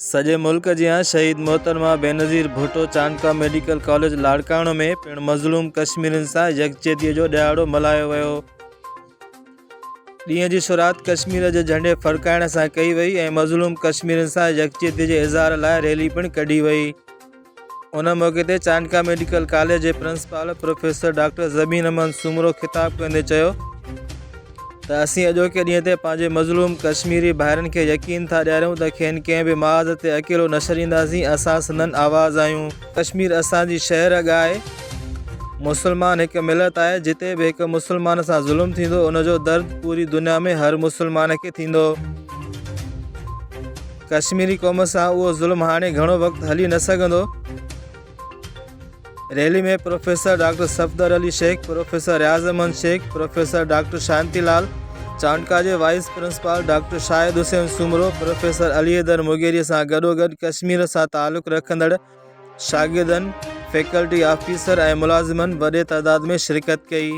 سڄي ملڪ جيان شهيد محترمه بينظير ڀٽو چانڊڪا ميڊيڪل ڪاليج لاڙڪاڻو ۾ پڻ مظلوم ڪشميرين سان يڪجهتي جو ڏهاڙو ملهايو ويو. ڏينهن جي شروعات ڪشمير جي جهنڊي ڦڙڪائڻ سان ڪئي وئي ۽ مظلوم ڪشميرين سان يڪجهتي جي اظهار لاء ريلي پڻ ڪڍي وئي. ان موقعي تي چانڊڪا ميڊيڪل ڪاليج جي principal professor doctor Zabeen Ahmed Soomro خطاب ڪندي چيو ته اسين اڄوڪي ڏينهن تي پنهنجي مظلوم ڪشميري ڀائرن کي يقين ٿا ڏياريون ته کين ڪنهن به محاذ تي اڪيلو نه ڇڏينداسين، اسان سندن آواز آهيون. ڪشمير اسان جي شهه رڳ آهي، مسلمان هڪ ملت آهي، جتي به هڪ مسلمان سان ظلم ٿيندو ان جو درد پوري دنيا ۾ هر مسلمان کي ٿيندو. ڪشميري قوم سان اهو ظلم هاڻي گهڻو وقت هلي نه سگهندو. Rally ۾ professor doctor Safdar Ali Shaikh, professor Riaz Ahmed Shaikh, professor doctor Shanti Lal, Chandka جي vice principal doctor Shahid Hussain Soomro, professor Ali Haider Mugheri سان گڏوگڏ ڪشمير سان تعلق رکندڙ شاگردن، فيڪلٽي آفيسر ۽ ملازمن وڏي تعداد ۾ شرڪت ڪئي.